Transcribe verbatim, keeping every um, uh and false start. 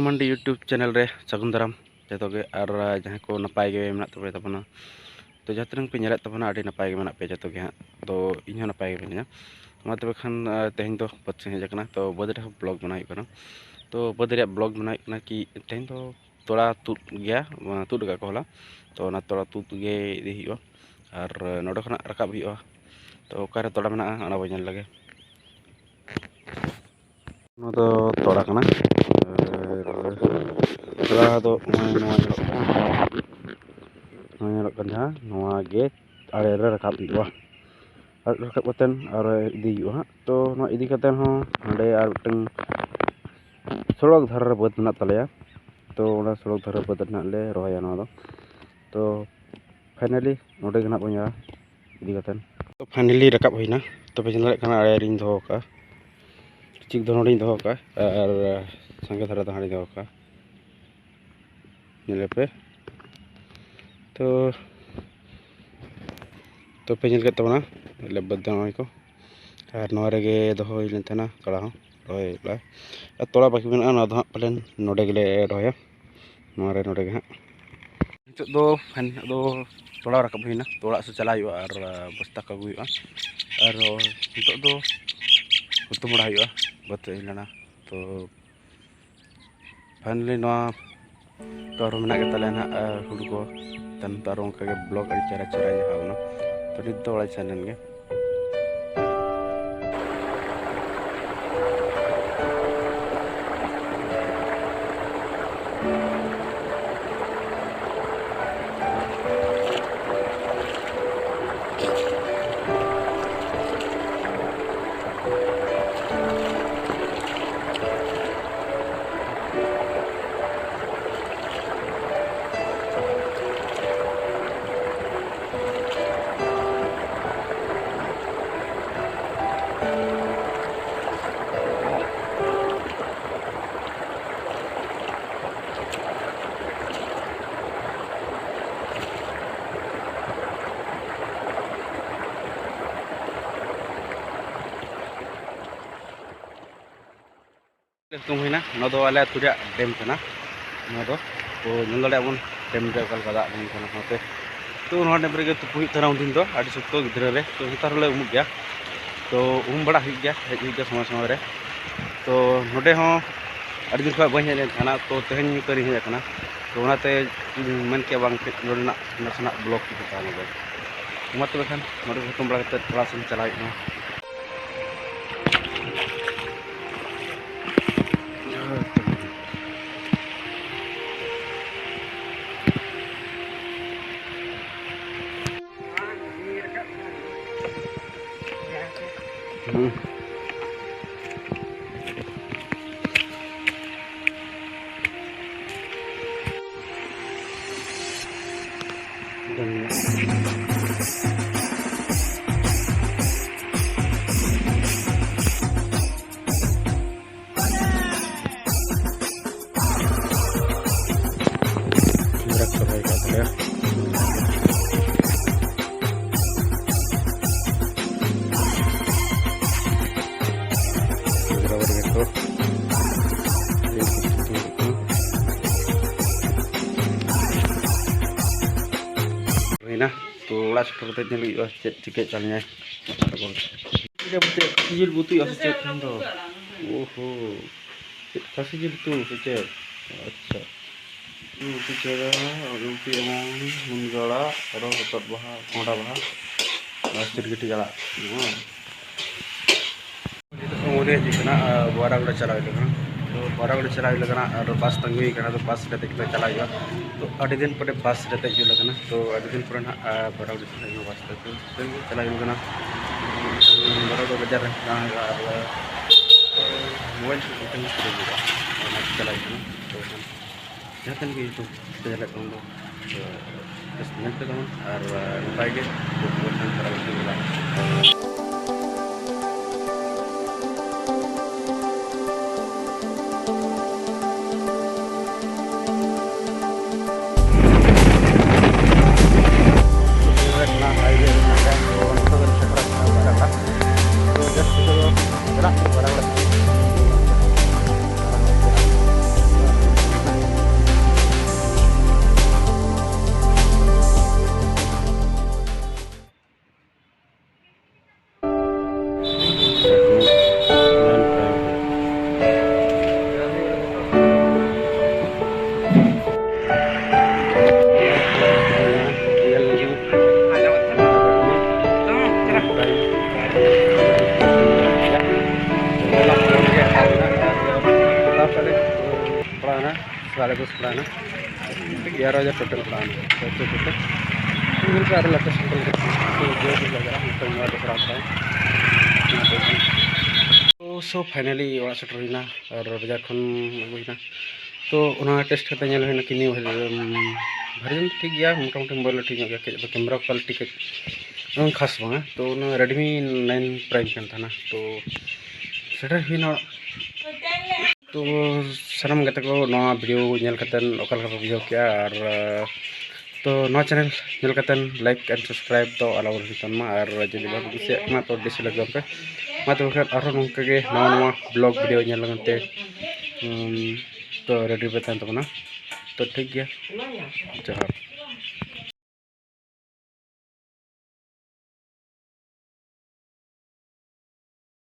ᱢᱟᱱᱰᱤ YouTube channel ᱨᱮ ᱥᱟᱹᱜᱩᱱ ᱫᱟᱨᱟᱢ ᱡᱚᱛᱚ ᱜᱮ᱾ ᱟᱨ ᱡᱟᱦᱟᱸᱭ ᱠᱚ ᱱᱟᱯᱟᱭ ᱜᱮ ᱢᱮᱱᱟᱜ ᱛᱟᱯᱮ ᱛᱟᱵᱚᱱᱟ, ᱛᱚ ᱡᱟᱦᱟᱸ ᱛᱤᱱᱟᱹᱜ ᱯᱮ ᱧᱮᱞᱮᱫ ᱛᱟᱵᱚᱱᱟ, ᱟᱹᱰᱤ ᱱᱟᱯᱟᱭ ᱜᱮ ᱢᱮᱱᱟᱜ ᱯᱮᱭᱟ ᱡᱚᱛᱚ ᱜᱮ ᱦᱟᱸᱜ᱾ ᱛᱚ ᱤᱧ ᱦᱚᱸ ᱱᱟᱯᱟᱭ ᱜᱮ ᱢᱤᱱᱟᱹᱧᱟ᱾ ᱢᱟ ᱛᱚᱵᱮ ᱠᱷᱟᱱ, ᱟᱨ ᱛᱮᱦᱮᱧ ᱫᱚ ᱵᱟᱹᱫᱽ ᱥᱮᱫ ᱦᱮᱡ ᱟᱠᱟᱱᱟ, ᱛᱚ ᱵᱟᱹᱫᱽ ᱨᱮᱦᱚᱸ vlog ᱵᱮᱱᱟᱣ ᱦᱩᱭᱩᱜ ᱠᱟᱱᱟ᱾ ᱛᱚ ᱵᱟᱹᱫᱽ ᱨᱮᱭᱟᱜ vlog ᱵᱮᱱᱟᱣ ᱦᱩᱭᱩᱜ ᱠᱟᱱᱟ ᱠᱤ ᱛᱮᱦᱮᱧ ᱫᱚ ᱛᱚᱲᱟ ᱛᱩᱫ ᱜᱮᱭᱟ, ᱛᱩᱫ ᱟᱠᱟᱫ ᱠᱚ ᱦᱚᱞᱟ᱾ ᱛᱚ ᱚᱱᱟ ᱛᱚᱲᱟ ᱛᱩᱫ ᱜᱮ ᱤᱫᱤ ᱦᱩᱭᱩᱜᱼᱟ, ᱟᱨ ᱱᱚᱰᱮ ᱠᱷᱚᱱᱟᱜ ᱨᱟᱠᱟᱵ ᱦᱩᱭᱩᱜᱼᱟ᱾ ᱛᱚ ᱚᱠᱟᱨᱮ ᱛᱚᱲᱟ ᱢᱮᱱᱟᱜᱼᱟ, ᱚᱱᱟ ᱵᱚᱱ ᱧᱮᱞ ᱞᱮᱜᱮ᱾ ᱱᱚᱣᱟ ᱫᱚ ᱛᱚᱲᱟ ᱠᱟᱱᱟ᱾ ᱟᱨ ᱛᱚᱲᱟ ᱫᱚ ᱱᱚᱜᱼᱚᱭ ᱱᱚᱣᱟ ᱧᱮᱞᱚᱜ ᱠᱟᱱᱟ, ᱱᱚᱣᱟ ᱧᱮᱞᱚᱜ ᱠᱟᱱ ᱡᱟᱦᱟᱸ, ᱱᱚᱣᱟ ᱜᱮ ᱟᱲᱮ ᱨᱮ ᱨᱟᱠᱟᱵ ᱦᱩᱭᱩᱜᱼᱟ᱾ ᱟᱨ ᱨᱟᱠᱟᱵ ᱠᱟᱛᱮᱫ ᱟᱨᱚ ᱤᱫᱤ ᱦᱩᱭᱩᱜᱼᱟ ᱦᱟᱸᱜ᱾ ᱛᱚ ᱱᱚᱣᱟ ᱤᱫᱤ ᱠᱟᱛᱮᱫ ᱦᱚᱸ ᱱᱚᱰᱮ ᱟᱨ ᱢᱤᱫᱴᱟᱝ ᱥᱚᱲᱚᱠ ᱫᱷᱟᱨᱮ ᱨᱮ ᱵᱟᱹᱫᱽ ᱢᱮᱱᱟᱜ ᱛᱟᱞᱮᱭᱟ᱾ ᱛᱚ ᱚᱱᱟ ᱥᱚᱲᱚᱠ ᱫᱷᱟᱨᱮ ᱵᱟᱹᱫᱽ ᱨᱮ ᱱᱟᱦᱟᱜ ᱞᱮ ᱨᱚᱦᱚᱭᱟ ᱱᱚᱣᱟ ᱫᱚ᱾ ᱛᱚ finally ᱱᱚᱰᱮ ᱜᱮ ᱱᱟᱦᱟᱜ ᱵᱚᱱ ᱧᱮᱞᱟ ᱤᱫᱤ ᱠᱟᱛᱮᱫ᱾ ᱛᱚ finally ᱨᱟᱠᱟᱵ ᱦᱩᱭᱱᱟ᱾ ᱛᱚᱯᱮ ᱧᱮᱞ ᱫᱟᱲᱮᱭᱟᱜ ᱠᱟᱱᱟ, ᱟᱲᱮ ᱨᱤᱧ ᱫᱚᱦᱚ ᱠᱟᱜᱼᱟ, ᱠᱤᱪᱷᱩ ᱫᱚ ᱱᱚᱰᱮᱧ ᱫᱚᱦᱚ ᱠᱟᱜᱼᱟ ᱟᱨ ᱥᱟᱸᱜᱮ ᱫᱷᱟᱨᱟ ᱫᱚ ᱦᱟᱸᱰᱮᱧ ᱫᱚᱦᱚ ᱠᱟᱜᱼᱟ᱾ ᱧᱮᱞ ᱯᱮ᱾ ᱛᱚ, ᱛᱚ ᱯᱮ ᱧᱮᱞ ᱠᱮᱫ ᱛᱟᱵᱚᱱᱟ ᱟᱞᱮ ᱵᱟᱹᱫᱽ ᱫᱚ ᱱᱚᱜᱼᱚᱭ ᱠᱚ᱾ ᱟᱨ ᱱᱚᱣᱟ ᱨᱮᱜᱮ ᱫᱚᱦᱚ ᱦᱩᱭ ᱞᱮᱱ ᱛᱟᱦᱮᱱᱟ ᱛᱚᱲᱟ ᱦᱚᱸ, ᱨᱚᱦᱚᱭ ᱦᱩᱭᱩᱜᱼᱟ᱾ ᱟᱨ ᱛᱚᱲᱟ ᱵᱟᱹᱠᱤ ᱢᱮᱱᱟᱜᱼᱟ, ᱱᱚᱣᱟ ᱫᱚ ᱦᱟᱸᱜ ᱯᱟᱞᱮᱱ ᱱᱚᱰᱮ ᱜᱮᱞᱮ ᱨᱚᱦᱚᱭᱟ, ᱱᱚᱣᱟ ᱨᱮ, ᱱᱚᱰᱮ ᱜᱮ ᱦᱟᱸᱜ᱾ ᱱᱤᱛᱚᱜ ᱫᱚ ᱯᱷᱟᱭᱱ-, ᱟᱫᱚ ᱛᱚᱲᱟ ᱨᱟᱠᱟᱵ ᱦᱩᱭᱱᱟ, ᱛᱚ ᱚᱲᱟᱜ ᱥᱮᱫ ᱪᱟᱞᱟᱜ ᱦᱩᱭᱩᱜᱼᱟ ᱟᱨ ᱵᱚᱥᱛᱟ ᱠᱚ ᱟᱹᱜᱩ ᱦᱩᱭᱩᱜᱼᱟ᱾ ᱟᱨ ᱱᱤᱛᱚᱜ ᱫᱚ ᱦᱩᱛᱩᱢ ᱵᱟᱲᱟ ᱦᱩᱭᱩᱜᱼᱟ, ᱵᱟᱹᱫᱽ ᱥᱮᱫ ᱦᱮᱡ ᱞᱮᱱᱟ᱾ ᱛᱚ finally ᱱᱚᱣᱟ ᱛᱚ ᱟᱨᱦᱚᱸ ᱢᱮᱱᱟᱜ ᱜᱮ ᱛᱟᱞᱮᱭᱟ ᱱᱟᱦᱟᱜ, ᱟᱨ ᱦᱩᱲᱩ ᱠᱚ᱾ ᱛᱟᱭᱱᱚᱢ ᱛᱮ ᱟᱨᱦᱚᱸ ᱚᱱᱠᱟ ᱜᱮ vlog ᱟᱹᱰᱤ ᱪᱮᱦᱨᱟ ᱪᱮᱦᱨᱟ ᱧᱮᱞᱚᱜ ᱠᱟᱱᱟ᱾ ᱛᱚ ᱱᱤᱛ ᱫᱚ ᱚᱲᱟᱜ ᱤᱧ ᱥᱮᱱ ᱞᱮᱱ ᱜᱮ᱾ ᱥᱤᱛᱩᱝ ᱦᱩᱭᱱᱟ᱾ ᱱᱚᱣᱟ ᱫᱚ ᱟᱞᱮ ᱟᱹᱛᱩ ᱨᱮᱭᱟᱜ ᱰᱮᱢ ᱠᱟᱱᱟ᱾ ᱱᱚᱣᱟ ᱫᱚ, ᱛᱚ, ᱧᱮᱞ ᱫᱟᱲᱮᱭᱟᱜ ᱵᱚᱱ ᱰᱮᱢ ᱨᱮ ᱚᱠᱟ ᱞᱮᱠᱟ ᱫᱟᱜ ᱞᱤᱸᱜᱤ ᱠᱟᱱᱟ᱾ ᱥᱟᱶᱛᱮ, ᱛᱚ, ᱱᱚᱣᱟ ᱰᱮᱢ ᱨᱮᱜᱮ ᱛᱩᱯᱩ ᱦᱩᱭᱩᱜ ᱛᱟᱦᱮᱱᱟ ᱩᱱᱫᱤᱱ ᱫᱚ, ᱟᱹᱰᱤ ᱥᱚᱠᱛᱚ ᱜᱤᱫᱽᱨᱟᱹ ᱨᱮ᱾ ᱛᱚ, ᱱᱮᱛᱟᱨ ᱦᱚᱸᱞᱮ ᱩᱢᱩᱜ ᱜᱮᱭᱟ᱾ ᱛᱚ, ᱩᱢ ᱵᱟᱲᱟ ᱦᱩᱭᱩᱜ ᱜᱮᱭᱟ, ᱦᱮᱡ ᱦᱩᱭᱩᱜ ᱜᱮᱭᱟ ᱥᱚᱢᱚᱭ ᱥᱚᱢᱚᱭ ᱨᱮ᱾ ᱛᱚ, ᱱᱚᱰᱮ ᱦᱚᱸ ᱟᱹᱰᱤ ᱫᱤᱱ ᱠᱷᱚᱱ ᱵᱟᱹᱧ ᱦᱮᱡ ᱞᱮᱱ ᱛᱟᱦᱮᱱᱟ, ᱛᱚ, ᱛᱮᱦᱮᱧ ᱩᱛᱟᱹᱨᱤᱧ ᱦᱮᱡ ᱟᱠᱟᱱᱟ᱾ ᱛᱚ, ᱚᱱᱟᱛᱮ ᱢᱮᱱ ᱠᱮᱭᱟ ᱵᱟᱝ ᱱᱚᱰᱮᱱᱟᱜ ᱱᱟᱥᱮᱱᱟᱜ ᱵᱞᱚᱜ ᱠᱚ ᱦᱟᱛᱟᱣ ᱞᱮᱫᱟ᱾ ᱢᱟ ᱛᱚᱵᱮ ᱠᱷᱟᱱ ᱱᱚᱰᱮ ᱦᱩᱛᱩᱢ ᱵᱟᱲᱟ ᱠᱟᱛᱮᱫ ᱛᱷᱚᱲᱟ ᱥᱮᱱ ᱪᱟᱞᱟᱣ ᱦᱩᱭᱩᱜ ᱠᱟᱱᱟ᱾ ᱦᱩᱸ᱾ ᱥᱮᱸᱫᱽᱨᱟ ᱠᱚ ᱨᱚᱦᱚᱭ ᱠᱟᱜ ᱛᱟᱞᱮᱭᱟ᱾ ᱥᱮᱸᱫᱽᱨᱟ ᱵᱟᱲᱟ ᱜᱮᱠᱚ᱾ ᱦᱩᱭᱱᱟ, ᱛᱚ ᱚᱲᱟᱜ ᱥᱮᱴᱮᱨ ᱠᱟᱛᱮ ᱧᱮᱞ ᱦᱩᱭᱩᱜᱼᱟ ᱪᱮᱫ ᱪᱤᱠᱟᱹᱜ ᱠᱟᱱ ᱜᱮᱭᱟ᱾ ᱪᱮᱫ ᱠᱷᱟᱹᱥᱤ ᱡᱤᱞ ᱩᱛᱩᱭᱟ ᱥᱮ ᱪᱮᱫ ᱛᱮᱦᱮᱧ ᱫᱚ? ᱳᱦᱳ, ᱪᱮᱫ ᱠᱷᱟᱹᱥᱤ ᱡᱤᱞ ᱩᱛᱩ ᱥᱮ ᱪᱮᱫ? ᱟᱪᱪᱷᱟ, ᱩᱛᱩ ᱪᱮᱫ? ᱞᱩᱢᱯᱤ ᱮᱢᱟᱱ, ᱢᱩᱱᱜᱟᱹ ᱟᱲᱟᱜ, ᱟᱨᱚ ᱦᱚᱛᱚᱫ ᱵᱟᱦᱟ, ᱠᱚᱸᱦᱰᱟ ᱵᱟᱦᱟ, ᱟᱨ ᱥᱤᱨᱜᱤᱴᱤ ᱟᱲᱟᱜ᱾ ᱦᱮᱸ᱾ ᱱᱤᱛᱚᱜ ᱫᱚ ᱢᱚᱱᱮ ᱦᱤᱡᱩᱜ ᱠᱟᱱᱟ, ᱟᱨ ᱵᱚᱦᱟᱨᱟᱜᱚᱲᱟ ᱪᱟᱞᱟᱣ ᱦᱩᱭ ᱞᱮᱱᱟ᱾ ᱛᱚ ᱵᱚᱦᱟᱨᱟᱜᱚᱲᱟ ᱪᱟᱞᱟᱣ ᱦᱩᱭ ᱞᱮᱱᱟ ᱟᱨ ᱵᱟᱥ ᱛᱟᱺᱜᱤ ᱦᱩᱭ ᱠᱟᱱᱟ, ᱛᱚ ᱵᱟᱥ ᱨᱮ ᱫᱮᱡ ᱠᱟᱛᱮ ᱪᱟᱞᱟᱣ ᱦᱩᱭᱩᱜᱼᱟ᱾ ᱛᱚ ᱟᱹᱰᱤ ᱫᱤᱱ ᱯᱚᱨᱮ ᱵᱟᱥ ᱨᱮ ᱫᱮᱡ ᱦᱩᱭ ᱞᱮᱱᱟ, ᱛᱚ ᱟᱹᱰᱤ ᱫᱤᱱ ᱯᱚᱨᱮ ᱱᱟᱦᱟᱜ, ᱟᱨ ᱵᱚᱦᱟᱨᱟᱜᱚᱲᱟ ᱪᱟᱞᱟᱜ ᱦᱩᱭᱩᱜᱼᱟ ᱵᱟᱥ ᱛᱮ᱾ ᱛᱚ ᱛᱮᱦᱮᱧ ᱪᱟᱞᱟᱣ ᱦᱩᱭ ᱞᱮᱱᱟ ᱵᱚᱦᱟᱨᱟᱜᱚᱲᱟ ᱵᱟᱡᱟᱨ ᱨᱮ ᱫᱟᱬᱟ ᱦᱩᱭᱩᱜᱼᱟ ᱟᱨ ᱢᱳᱵᱟᱭᱤᱞ ᱠᱚ ᱢᱤᱫᱴᱟᱝ ᱠᱤᱨᱤᱧ ᱦᱩᱭᱩᱜᱼᱟ, ᱚᱱᱟ ᱛᱮ ᱪᱟᱞᱟᱜ ᱦᱩᱭᱩᱜ ᱠᱟᱱᱟ᱾ ᱛᱚ ᱡᱟᱦᱟᱸ ᱛᱤᱱᱟᱹᱜ ᱜᱮ YouTube ᱯᱮ ᱧᱮᱞᱮᱫ ᱠᱟᱱ ᱫᱚ, ᱛᱚ ᱵᱮᱥ ᱧᱮᱞ ᱯᱮ ᱛᱟᱵᱚᱱ ᱟᱨ, ᱟᱨ ᱱᱟᱯᱟᱭ ᱜᱮ ᱯᱚᱨᱚᱵᱚᱨᱛᱤ ᱯᱟᱨᱟᱵᱚᱨᱛᱤ ᱵᱚᱸᱜᱟ᱾ ᱛᱚ just ᱱᱤᱛᱚᱜ ᱫᱚ ᱪᱟᱞᱟᱜ ᱠᱟᱱᱟ ᱵᱟᱨᱟ ᱵᱟᱨᱟ᱾ ᱥᱟᱲᱮ ᱫᱚᱥ ᱯᱟᱲᱟᱣᱱᱟ, ᱮᱜᱟᱨᱚ ᱵᱟᱡᱮ ᱴᱳᱴᱟᱞ ᱯᱟᱲᱟᱣᱱᱟ᱾ ᱛᱚ ᱪᱮᱫ ᱠᱚᱛᱮ ᱧᱮᱞ ᱯᱮ ᱟᱨᱚ ᱞᱟᱛᱟᱨ ᱥᱮᱫ ᱠᱚ ᱞᱟᱹᱜᱤᱫ ᱛᱚ ᱡᱳᱨ ᱜᱮ ᱞᱟᱜᱟᱜᱼᱟ, ᱱᱤᱛᱚᱝ ᱱᱚᱣᱟ ᱫᱚᱥᱨᱟ ᱯᱟᱲᱟᱣ᱾ ᱛᱚ ᱥᱳ ᱯᱷᱟᱭᱱᱟᱞᱤ ᱚᱲᱟᱜ ᱥᱮᱴᱮᱨ ᱦᱩᱭᱱᱟ ᱟᱨ ᱵᱟᱡᱟᱨ ᱠᱷᱚᱱ ᱟᱹᱜᱩ ᱦᱩᱭᱱᱟ᱾ ᱛᱚ ᱚᱱᱟ ᱴᱮᱥᱴ ᱠᱟᱛᱮ ᱧᱮᱞ ᱦᱩᱭᱱᱟ ᱠᱤ ᱱᱤᱭᱩ ᱵᱷᱟᱨᱡᱚᱱ ᱴᱷᱤᱠ ᱜᱮᱭᱟ, ᱢᱚᱴᱟᱢᱩᱴᱤ ᱢᱳᱵᱟᱭᱤᱞ ᱫᱚ ᱴᱷᱤᱠ ᱧᱚᱜ ᱜᱮᱭᱟ, ᱠᱟᱹᱡ ᱫᱚ ᱠᱮᱢᱮᱨᱟ ᱠᱳᱣᱟᱞᱤᱴᱤ ᱠᱟᱹᱡ ᱩᱱᱟᱹᱝ ᱠᱷᱟᱥ ᱵᱟᱝᱟ᱾ ᱛᱚ ᱚᱱᱟ ᱨᱮᱰᱢᱤ ᱱᱟᱭᱤᱱ ᱯᱨᱟᱭᱤᱢ ᱠᱟᱱ ᱛᱟᱦᱮᱱᱟ᱾ ᱛᱚ ᱥᱮᱴᱮᱨ ᱦᱩᱭᱱᱟ ᱚᱲᱟᱜ᱾ ᱛᱚ ᱥᱟᱱᱟᱢ ᱜᱟᱛᱮ ᱠᱚ ᱱᱚᱣᱟ ᱵᱷᱤᱰᱤᱭᱳ ᱧᱮᱞ ᱠᱟᱛᱮᱫ ᱚᱠᱟ ᱞᱮᱠᱟ ᱯᱮ ᱵᱩᱡᱷᱟᱹᱣ ᱠᱮᱜᱼᱟ? ᱟᱨ ᱛᱚ ᱱᱚᱣᱟ ᱪᱮᱱᱮᱞ ᱧᱮᱞ ᱠᱟᱛᱮᱫ ᱞᱟᱭᱤᱠ ᱮᱱᱰ ᱥᱟᱵᱥᱠᱨᱟᱭᱤᱵ ᱫᱚ ᱟᱞᱚ ᱵᱚᱱ ᱦᱤᱲᱤᱧ ᱛᱟᱵᱚᱱ ᱢᱟ, ᱟᱨ ᱡᱩᱫᱤ ᱵᱟᱯᱮ ᱠᱩᱥᱤᱭᱟᱜ ᱠᱟᱱᱟ ᱛᱚ ᱰᱤᱥᱞᱟᱭᱤᱠ ᱛᱟᱵᱚᱱ ᱯᱮ᱾ ᱢᱟ ᱛᱚᱵᱮ ᱠᱷᱟᱱ ᱟᱨᱦᱚᱸ ᱱᱚᱝᱠᱟ ᱜᱮ ᱱᱟᱣᱟ ᱱᱟᱣᱟ ᱵᱞᱚᱜ ᱵᱷᱤᱰᱤᱭᱳ ᱧᱮᱞ ᱞᱟᱹᱜᱤᱫ ᱛᱮ, ᱩᱢ, ᱛᱚ ᱨᱮᱰᱤ ᱯᱮ ᱛᱟᱦᱮᱱ ᱛᱟᱵᱚᱱᱟ᱾ ᱛᱚ ᱴᱷᱤᱠ ᱜᱮᱭᱟ, ᱡᱚᱦᱟᱨ᱾